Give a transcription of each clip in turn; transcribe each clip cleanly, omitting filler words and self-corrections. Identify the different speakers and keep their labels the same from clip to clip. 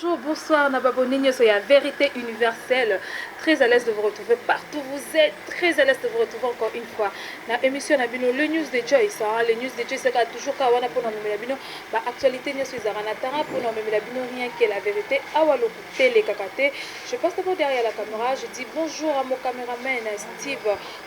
Speaker 1: Bonjour, bonsoir, na ba abonnés nyonso ya Vérité Universelle. Très à l'aise de vous retrouver partout où vous êtes. Très à l'aise de vous retrouver encore une fois. Na émission na bino, le news de Joyce. Hein, le news de Joyce, c'est toujours kawana pour nous bino. Ba actualité nyonso ezalaka na tara pour nous bino rien que la vérité. Awa lokutele kakate. Je passe d'abord derrière la caméra. Je dis bonjour à mon caméraman Steve.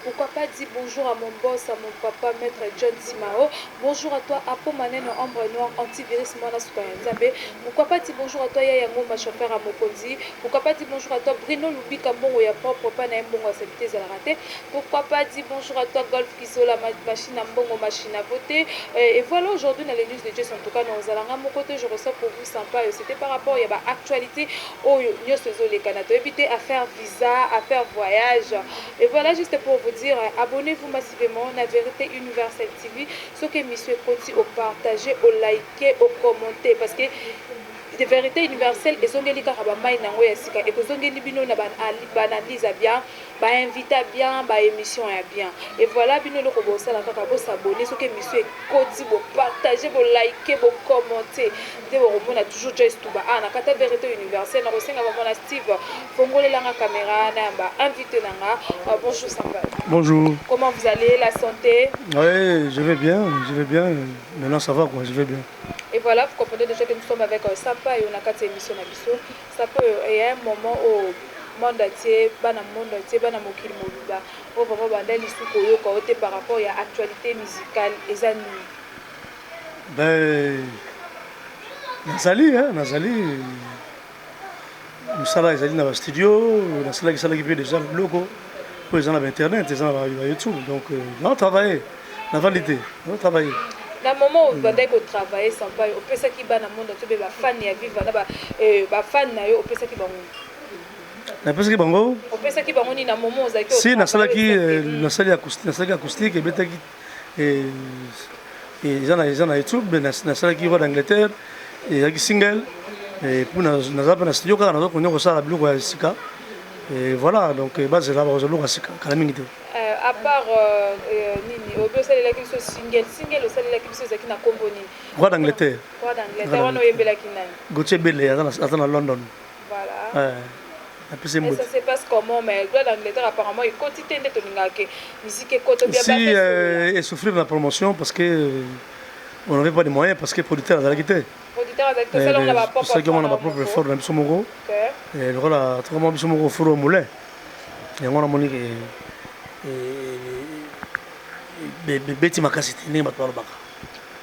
Speaker 1: Pourquoi pas dire bonjour à mon boss, à mon papa, maître John Simao. Bonjour à toi, Apo Maneno, Ombre Noir, Antivirus, Mwana Suka ya Nzambe. Pourquoi pas dire bonjour à toi, Yaya Ngoma, chauffeur à Mokonzi. Pourquoi pas dire bonjour à toi, Bruno Lubika, Mbongo ya propre, pas na Mbongo ya salite ezalaka te. Pourquoi pas dire bonjour à toi, Golf Kizola, machine à Mbongo, machine à beauté. Et voilà, aujourd'hui, dans les news de Dieu, en tout cas, nous allons mon côté, je reçois pour vous sympa. C'était par rapport à l'actualité, oyo nyonso ezoleka na toyebi te, affaire visa, affaire voyage. Et voilà, juste pour vous dire, abonnez-vous massivement na Vérité Universelle TV. Soki émission ekoti, opartage, olike, okommente, parce que de Vérité Universelle ezongeli kaka bamai nango ya sika, ekozongeli bino na baanalyse ya bien, bainvité ya bien, baémission ya bien. Et voilà, bino eloko bosala kaka bosabonner. Soki émission ekoti, bopartage, bolike, bocommente nde bokomona toujours Joyce Tuba a na kati ya Vérité Universelle. Nakosenga bamona Steve fongolelanga caméra na yamba invité nanga. Bonjour Samba.
Speaker 2: Bonjour.
Speaker 1: Comment vous allez, la santé?
Speaker 2: Oui, je vais bien, je vais bien. Maintenant ça va quoi, je vais bien.
Speaker 1: Et voilà, vous comprenez déjà que nous sommes avec Sapa et on a quatre émissions na biso. Sapa, il y a un moment où monde entier, bana monde entier, bana mokili mobimba, oyo vraiment banda lisu koyoka o te par rapport ya actualité musicale, eza nini?
Speaker 2: Ben, nazali, hein, nazali mosala ezali na bastudio, nasalaki salaki mpe déjà biloko oyo eza na bainternet, eza na bayoutube, donc na travaille, navandi te, na travaille.
Speaker 1: Na moment oyo bandaki kotravaille, Sampa, opesaki bana monde entier mpe bafani ya Viva na bafani na yo, opesaki bango?
Speaker 2: Napesaki bango.
Speaker 1: Opesaki bango nini na moment ozalaki?
Speaker 2: Si, nasalaki nasali acoustique, nasalaki acoustique, ebetaki, eza na YouTube. Nasalaki Roi d'Angleterre, ezalaki single. Et puis naza mpe na studio kaka, nazokonya kosala biloko ya sika. Et voilà, donc bazela, bakozwa biloko ya sika kala mingi te.
Speaker 1: À part nini obi osalelaki biso single, single osalelaki biso ezalaki na nkombo nini?
Speaker 2: Roi d'Angleterre.
Speaker 1: Roi d'Angleterre wana oyembelaki nani?
Speaker 2: Gautier Bele, aza na London.
Speaker 1: Voilà.
Speaker 2: Napesi.
Speaker 1: Mais ça se passe comment? Mais Roi d'Angleterre apparemment ekoti te nde tolingaka ke musique ekota bien.
Speaker 2: Si, esouffrir na promotion parce que on n'avait pas de moyens, parce que producteur azalaki te.
Speaker 1: Producteur azalaki, tosalaki na bapropre.
Speaker 2: Tosalaki yango na bapropre effort na biso moko, lokola tokoma biso moko four au moulin. Yango namoni ke beti makasi te ndenge bato balobaka.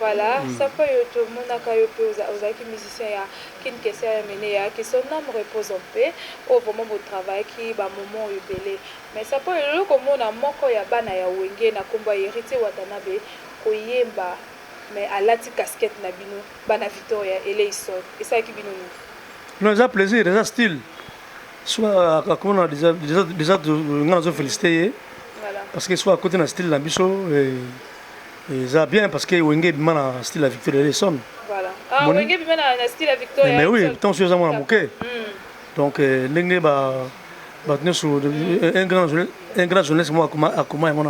Speaker 1: Voilà, Sapa, oyo tomonaka yo mpe ozalaki musicien ya King Kester Emeneya, que son âme repose en paix, oyo vraiment botravaillaki bamoment oyo ebele. Mais Sapa, oyo lelo komona moko ya bana ya Wenge na nkombo ya Héritier Watanabe koyemba, mais alati casquette na bino bana Victoria Eleison, esalaki bino nini?
Speaker 2: Non, eza plaisir, eza style. Soit akomona déjà, nga nazo félicité ye parce que soit akoti na style na biso, eza bien, parce que Wenge ebima na style ya Victoria Eleison.
Speaker 1: Voilà. Ah, Wenge ebima na style ya Victoria.
Speaker 2: Mais oui, ntango soki eza mwana moke, donc ndenge bato nyonso, un grand journaliste moko akoma yango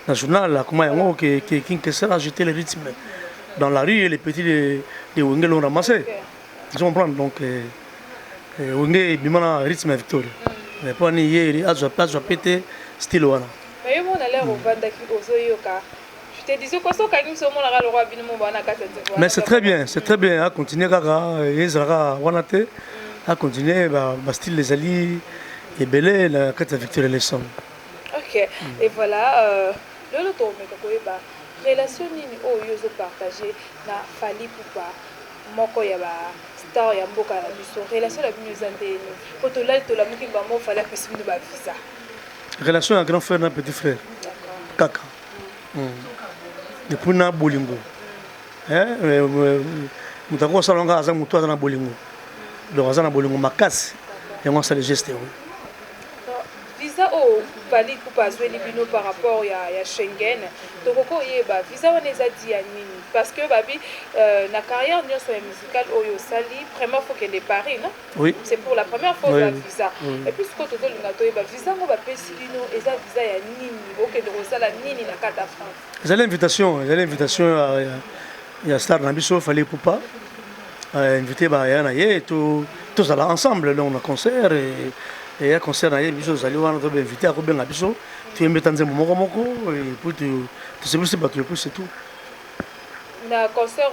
Speaker 2: na journal, akoma yango que King Kester a jeté le rythme dans la rue et les petits de Wenge l'ont ramassé. Tu comprends? Donc Wenge ebima na rythme ya Victoria, mais mpo ani ye azwa mpe te style wana.
Speaker 1: Mais yo mona lere ovandaki ozoyoka, je te disais quoi, soki okangi biso omonaka lokwa bino mo bana kati ya.
Speaker 2: Mais c'est très bien, c'est très bien. Acontinue kaka, ezalaka wana te, acontinue, bastyle ezali ebele na kati ya Victoria Eleison.
Speaker 1: Ok, et voilà, lelo tokomeka koyeba relation nini oyo yo ozopartage na Fally Ipupa, moko ya bastar ya mboka na biso. Relation na bino eza ndeni? Po tolali tolamuki bango, Fally apesi bino bavisa.
Speaker 2: Relation ya grand frère na petit frère kaka, et puis na bolingo. Moto akoki kosala nga, aza motu aza na bolingo, donc aza na bolingo makasi, yango asala geste oyo.
Speaker 1: Visa oyo Fally Ipupa azweli bino par rapport ya Schengen, tokoki oyeba visa wana eza di ya nini? Parce que babi na carrière nyonso ya musicale oyo osali, première fois okende Paris, non?
Speaker 2: Oui.
Speaker 1: C'est pour la première fois ozwa visa. Et puis sikoyo tozolinga toyeba visa yango bapesi bino eza visa ya nini, bokende kosala nini na kati ya France?
Speaker 2: Ezali invitation, ezali invitation ya star na biso Fally Ipupa. Invité baya na ye, tozala ensemble. Donc na concert eya, concert na ye, biso tozali wana, to bainvité, akobenga biso, toyembeta nzembo moko moko et puis tosepelisi bato et puis c'est tout.
Speaker 1: Na concert,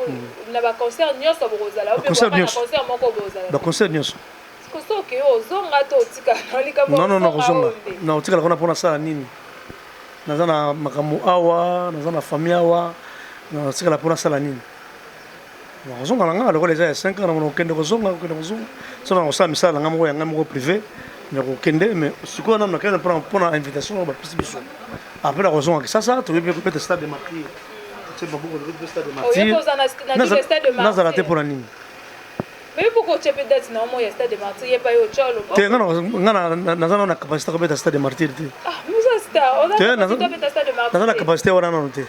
Speaker 1: na baconcert nyonso bokozala?
Speaker 2: Concert nyonso.
Speaker 1: Concert moko bozala?
Speaker 2: Baconcert nyonso.
Speaker 1: Soki ozonga to otika likambo?
Speaker 2: Non, non, nakozonga, na otikala kuna mpona sala nini? Naza na makambo awa, naza na famille awa, natikala mpona sala nini? Nakozonga na nga lokola eza ya 5 ans, namona kokende, kozonga, kokende, kozonga. So na kosala misala na nga moko, ya ngai moko privé, na kokende. Mais sikoyo nanu nakende mpona invitation oyo bapesi biso. Après nakozonga Kisasa, toyebi mpe kobeta Stade de Martyr, totie maboko, toyebi mpe Stade de Martyr. Nazala te mpona nini?
Speaker 1: Mais pourquoi otie mpe date na omo ya Stade de Martyr, ye pa yo otya oloba?
Speaker 2: Te, nga naza nano na capacité kobeta Stade de Martyr te. Naza na capacité wana nano te.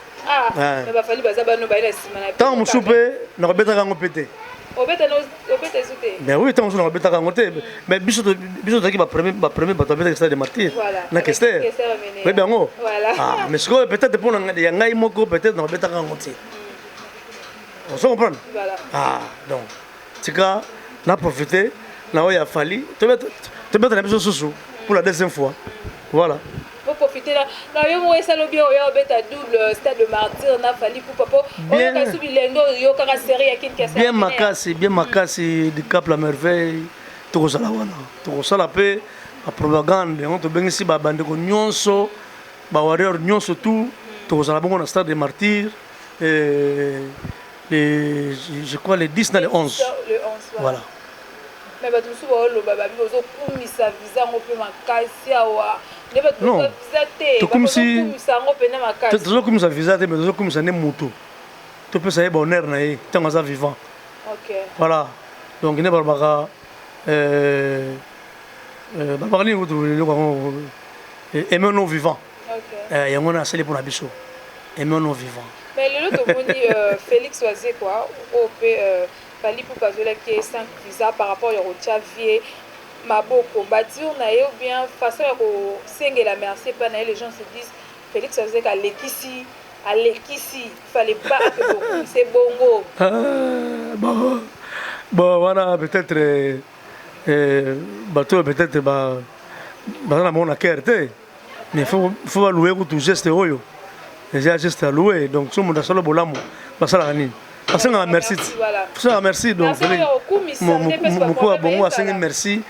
Speaker 1: Bafali baza bano baye na nsima na
Speaker 2: Ntango mosusu mpe nakobetaka yango mpe te.
Speaker 1: Obeta ezu te?
Speaker 2: Mais oui, ntango mosusu nakobetaka yango te. Mais biso tozalaki bapremier bato babetaki Stade de Martyr na Kester, oyebi yango. Mais sikoyo peut-être mpona ya ngai moko, peut-être nakobetaka yango te, ozo comprendre? Ah, donc tika na profiter na oyo ya Fali, tobeta na biso susu pour la deuxième fois, voilà.
Speaker 1: Profiter na yo moko, esala bien oyo obeta double Stade de Martyr na Fally Ipupa, po oyoka su bilenge oyo kaka série ya Kinshasa.
Speaker 2: Bien makasi, bien makasi. Dicap la Merveille, tokozala wana, tokosala mpe bapropagande yango. Tobengisi bandeko nyonso, bawarrior nyonso, tout. Tokozala bongo na Stade de Martyr, je crois le 10 na le 11.
Speaker 1: Le 11.
Speaker 2: Voilà.
Speaker 1: Mais bato mosusu baoloba babi bozokumisa visa yango mpe makasi awa nde bato visa te, tokumisa yango mpena makasi.
Speaker 2: Tozokumisa visa te, mais tozokumisa nde moto, topesa ye bonheur na ye ntango aza vivant. Voilà, donc nde balobaka, balobaka nini kutu eloko yango? Aimons nos vivants. Yango wana asali mpona biso, aimons nos vivants.
Speaker 1: Mais lelo tomoni Félix Wazekwa oyo mpe Fally Ipupa azwelaki ye 5 visa par rapport ya kotia vie maboko badire na ye ou bien façon ya kosengela merci epai na ye. Les gens se disent Félix Wazekwa alekisi, alekisi, fallait pas akende kokumisa bongo.
Speaker 2: Bon, wana peut-être bato oyo peut-être baza na bango na cœur te, mais faut balouer kutu geste oyo eza geste à louer. Donc so moto asala bolamu, basalaka nini? Basengaka merci, basengaka merci. Donc moko ya bongo asengi merci,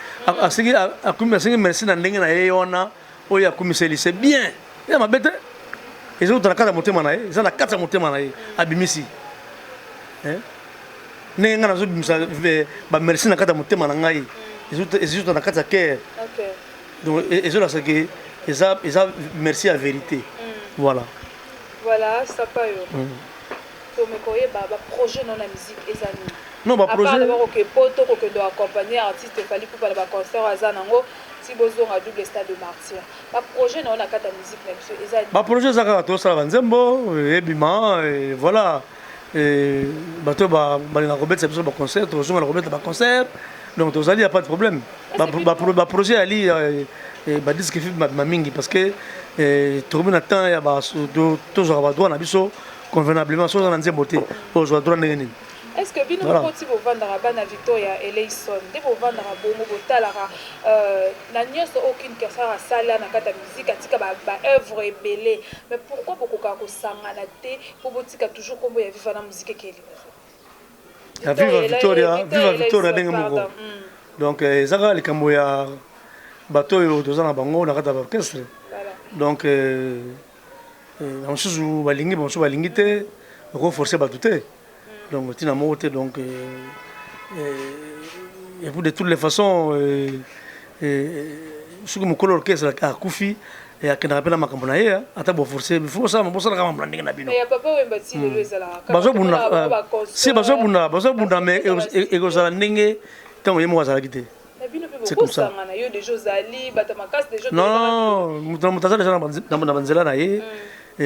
Speaker 2: asengi merci na ndenge na ye wana oyo akumiseli, c'est bien, eza mabe te. Ezouta na kati ya motema na ye, eza na kati ya motema na ye abimisi. Ndenge ngai nazobimisa bamerci na kati ya motema na ngai, ezouta na kati ya cœur, donc ezolakisa ke eza merci ya vérité, voilà.
Speaker 1: Voilà, sapa yo tomeka oyeba baprojet no na musique eza nini?
Speaker 2: Non, baprojet
Speaker 1: Bakoke poto, kokende accompagner artiste Fally Ipupa na baconcert aza nango, ti bozonga double Stade de Martyr. Baprojet na yo na kati ya musique na biso eza?
Speaker 2: Baprojet eza kaka tosala banzembo ebima, voilà. Bato balingaka kobetisa biso baconcert, tozonga na kobeta baconcert. Donc tozali, ya pas de problème. Baprojet yali badisque fi mabima mingi, parce que tokomi na temps ya tozwaka badroit na biso convenablement. So oza na nzembo te, ozwa droit ndenge nini?
Speaker 1: Est ce que bino moko ti bovandaka bana Victoria Eleison nde bovandaka bongo, botalaka na nyonso oyo King Kester asala na kati ya musique, atika baœuvre ebele, mais pourquoi bokokaka kosangana te mpo botika toujours nkombo ya Viva na musique ekeye liboso?
Speaker 2: Ya Viva Victoria, Viva Victoria ndenge moko. Donc eza kaka likambo ya bato oyo toza na bango na kati ya baorchestre. Donc bamosusu balingi, bamosusu balingi te. Okoforce bato te, donc ntina moko te. Donc et puis de toutes les façons, soki mokolo orchestre akufi, akendaka mpe na makambo na ye. Ata boforce, faut bosalaka mambo na ndenge na bino. Bazobunda si, bazobunda, bazobunda, mais ekozala ndenge ntango ye moko azalaki te.
Speaker 1: C'est comme ça.
Speaker 2: Non, moto na moto aza deja na banzela na ye.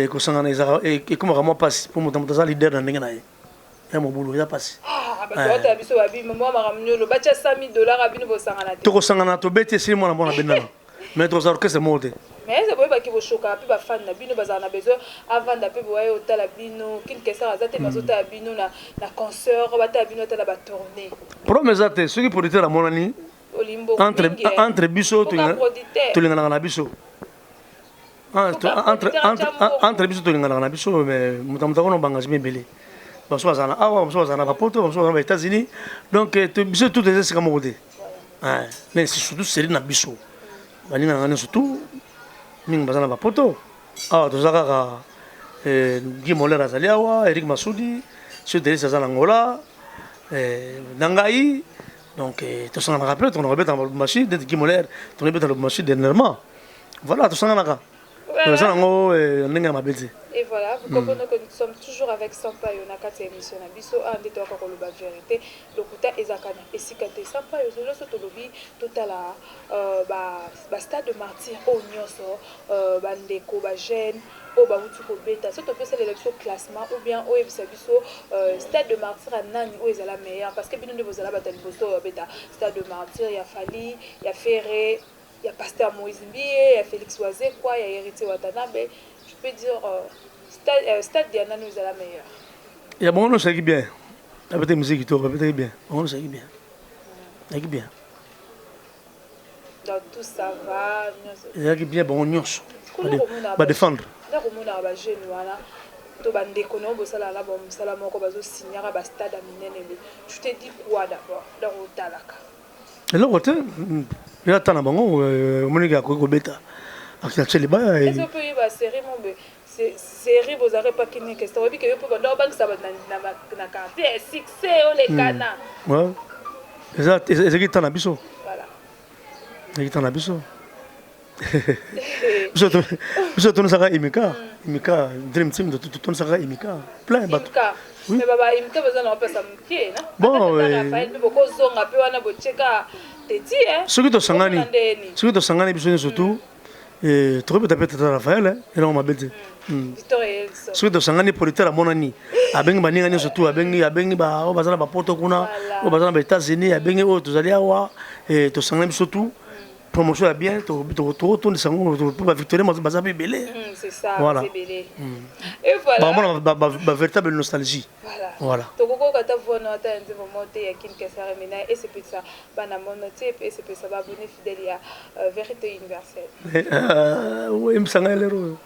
Speaker 2: Kosangana ekomaka mwa mpasi, mpo moto na moto aza leader na ndenge na ye ya mobulu, eza mpasi.
Speaker 1: Bato biso babima makambo nyolo batya 100 000 $ bino bosangana te.
Speaker 2: Tokosangana, tobeti, esili, mwana mwana bendana, mais tokozala orchestre moko te.
Speaker 1: Mais boye. Toyebaki boshokaka mpe bafani na bino bazala na besoin avanda mpe boye otala bino. King Kester aza te, bazotala bino na concert, batala bino, atala batournée.
Speaker 2: Problème eza te soki producteur amonani.
Speaker 1: Olimbo
Speaker 2: entre
Speaker 1: mingi, eh.
Speaker 2: Entre biso
Speaker 1: Mpoka producteur.
Speaker 2: Tolinganaka na biso.
Speaker 1: Mpoka producteur atya mbongo.
Speaker 2: Entre biso tolinganaka na biso, mais moto moto akona baengagement ebele. Bamosusu bazala na awa, bamosusu bazala na bapoto, bamosusu bazala na baÉtats-Unis. Donc biso tout eza esika moko te. Mais surtout série na biso, baninga nanga nyonso tout mingi baza na bapoto. Awa toza kaka Guy Moler azali awa, Eric Masudi so Delis aza na Ngola na ngai. Donc tosanganaka mpe, tokona kobeta na Lubumbashi neti Guy Moler, tokona na Lubumbashi dernièrement. Voilà, tosanganaka, eza nango ndenge ya mabe te.
Speaker 1: Et voilà, vous comprenez que nous sommes toujours avec Sampaio na kati ya émission na biso. Ah, nde toyaka koloba vérité. Lokuta ezaka na esika te. Sampaio, nyonso tolobi, totala ba stade de martyr oyo nyonso bandeko, bajeune oyo bawuti kobeta. So topesalela biso classement ou bien oyebisa biso stade de martyr ya nani oyo ezala meilleur, parce que bino nde bozala bato ya liboso oyo babeta stade de martyr ya Fally, ya Ferre, ya pasteur Moïse Mbiye, ya Félix Wazekwa, ya Héritier Watanabe. Je peux dire stade ya nani oyo ezala meilleur?
Speaker 2: Ya bango nyonso ezalaki bien. Babetaki musique kitoko, babetaki bien. Bango nyonso ezalaki bien, ezalaki bien.
Speaker 1: Donc tout ça va nyonso.
Speaker 2: Ezalaki bien, bango nyonso.
Speaker 1: Kuna komona
Speaker 2: badéfendre.
Speaker 1: Nde komonaka bajeune wana to bandeko na yo bosalaka na bamosala moko, bazosignaka bastade ya minene boye, tu te dis quoi d'abord? Donc otalaka.
Speaker 2: Eloko te, eza ta na bango. Omoniki akoki kobeta, atie libaya.
Speaker 1: Est-ce que oyeba série mo boye, série bozalaka epa King Kester, oyebi ke yo mpe banda obangisa bato na quartier, succès olekana?
Speaker 2: Ezalaki ta na biso.
Speaker 1: Voilà.
Speaker 2: Ezalaki ta na biso. Biso tonisaka Imika, Imika Dream Team, tonisaka Imika plein bato.
Speaker 1: Imka.
Speaker 2: Oui.
Speaker 1: Mais baba Imka baza na bapesa mokie na
Speaker 2: Bon,
Speaker 1: Rafael mpe bokozonga mpe wana botieka teti.
Speaker 2: Soki tosangani
Speaker 1: Omona ndeni.
Speaker 2: Soki tosangani biso nyonso tu, tokobeta mpe tata Rafael, elongo mabe te.
Speaker 1: Victor Elson.
Speaker 2: Soki tosangani, producteur amonani, abengi baninga nyonso tu, abengi oyo baza na bapoto kuna, oyo baza na baÉtats-Unis, abengi oyo tozali awa, tosangani biso tu, promotion ya bien, tokotondisa yango mpo bavictorien baza mpe ebele.
Speaker 1: C'est ça.
Speaker 2: Voilà.
Speaker 1: C'est ebele et voilà.
Speaker 2: Bamona ba véritable nostalgie.
Speaker 1: Voilà.
Speaker 2: Voilà.
Speaker 1: Tokokoka ata vono ata ya nzembo moko te ya King Kester Emeneya esepelisa bana mono te mpe esepelisa baabonné fidèle ya Vérité Universelle?
Speaker 2: Oyembisanga lero oyo,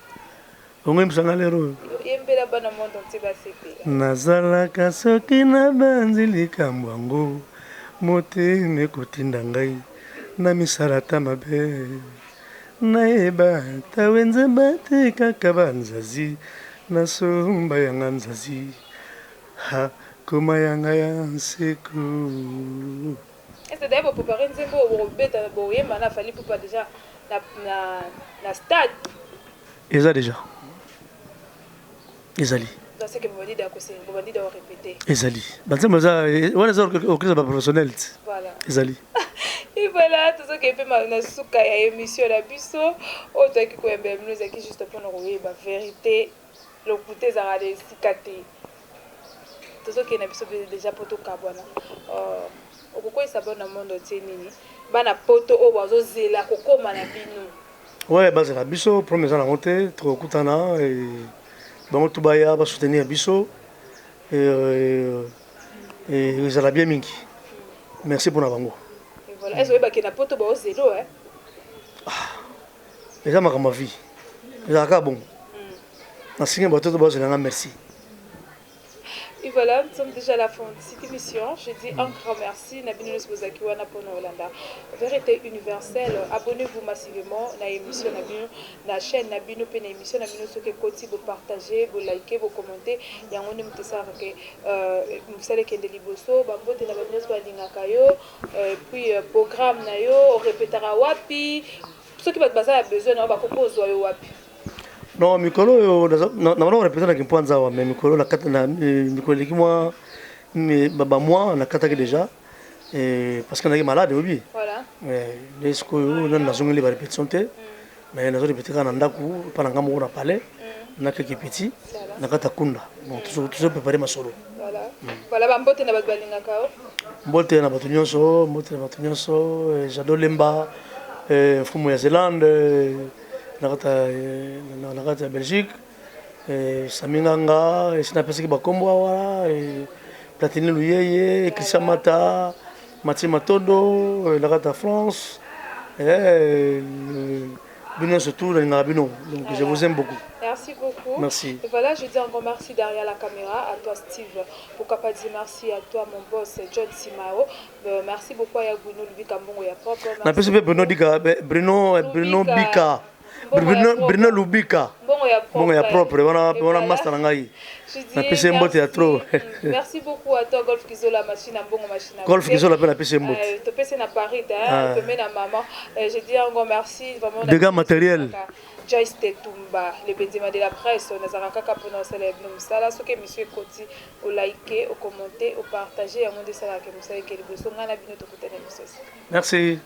Speaker 2: ongo oyembisanga lero oyo.
Speaker 1: Yembela bana monde entier basepela.
Speaker 2: Nazalaka soki nabanzi likambo yango, motema ekotinda ngai na misala ta mabe. Nayeba ta wenze bate kaka banzazi, nasomba yanga nzazi ha koma yanga ya nseku.
Speaker 1: Est-ce d'ailleurs bopréparé nzembo oyo bokobeta, boyemba na Fally Ipupa déjà na stade?
Speaker 2: Eza déjà, ezali.
Speaker 1: Donc c'est que bobandi da korépéter.
Speaker 2: Ezali, banzembo eza wana, eza orchestre baprofessionnel ti.
Speaker 1: Voilà.
Speaker 2: Ezali.
Speaker 1: Et voilà, tozokende mpe na suka ya émission na biso oyo toyaki koyembela bino. Ezalaki juste mpona koyeba vérité, lokuta ezalaka na esika te. Tozokende na biso mpe déjà mpo tokabwana. Okokweyisa bana monde otie nini, bana poto oyo bazozela kokóma na bino?
Speaker 2: Ouais, bazela biso, problème eza nango te. Tokokutana bango tu, baya basoutenir biso, ezala bien mingi. Merci mpona bango.
Speaker 1: Et voilà, est-ce oyebaki na poto baozelo?
Speaker 2: Eza makambo ya vie, ezalaka bongo. Nasingi bato to bazelanga, merci.
Speaker 1: Et voilà, nous sommes déjà à la fin de cette émission. Je dis un grand merci. Na bino bozaki wana pona kolanda Vérité Universelle. Abonnez-vous massivement na émission na bino, na chaîne na bino pe na émission na bino. Soki ekoti, bo partager, bo liker, bo commenter. Yango nde moto esalaka ke mosala ekende liboso. Bambote na bato nyonso balingaka yo. Puis programme na yo, orepetaka wapi? Soki bato baza ya besoin na yo, bakoki kozwa yo wapi?
Speaker 2: Non, mikolo oyo na bana korepete na Kimpwanza awa, mais mikolo na mikolo eleki mwa bamois nakataki déjà parce que nazalaki malade, oyebi.
Speaker 1: Voilà.
Speaker 2: Nde sikoyo nani nazongeli barépétition te, mais nazorepete kaka na ndako mpa na nga moko na palais na quelques petits na kati ya kunda. Bon, tozo prépare masolo.
Speaker 1: Voilà, bambote na bato balingaka yo.
Speaker 2: Mbote na bato nyonso, mbote na bato nyonso. Jado Lemba, mfumu ya Zélande. Na kati ya Belgique, Sami Nganga, esi napesaki bakombo awa, Platini Luyeye, Christian Mata, Mathieu Matondo, na kati ya France, bino nyonso tout nalingaka bino, donc je vous aime beaucoup.
Speaker 1: Merci beaucoup.
Speaker 2: Merci.
Speaker 1: Et voilà, je dis encore merci derrière la caméra à toi Steve. Pourquoi pas dire merci à toi mon boss John Simao. Merci beaucoup à Bruno Lubika Mbongo ya propre.
Speaker 2: Napesi mpe Bruno Dika, Bruno, Bruno Bika, Bruno Lubika
Speaker 1: Mbongo
Speaker 2: ya propre wana, wana master na ngai, napesi ye mbote ya trop.
Speaker 1: Merci beaucoup à toi Golf Kizola, machine à mbongo, machine à
Speaker 2: Golf Kizola mpe napesi ye mbote.
Speaker 1: Topesi na Paris, hein, pembe na maman. Je dis encore merci vraiment.
Speaker 2: Dégâts matériel.
Speaker 1: Joyce Tetumba, le Benzema de la presse, nazalaka kaka mpona osala ya bino mosala. Soki émission ekoti, olike, okommente, opartage, yango nde esalaka mosala eke liboso. Ngai na bino tokutana émission.
Speaker 2: Merci.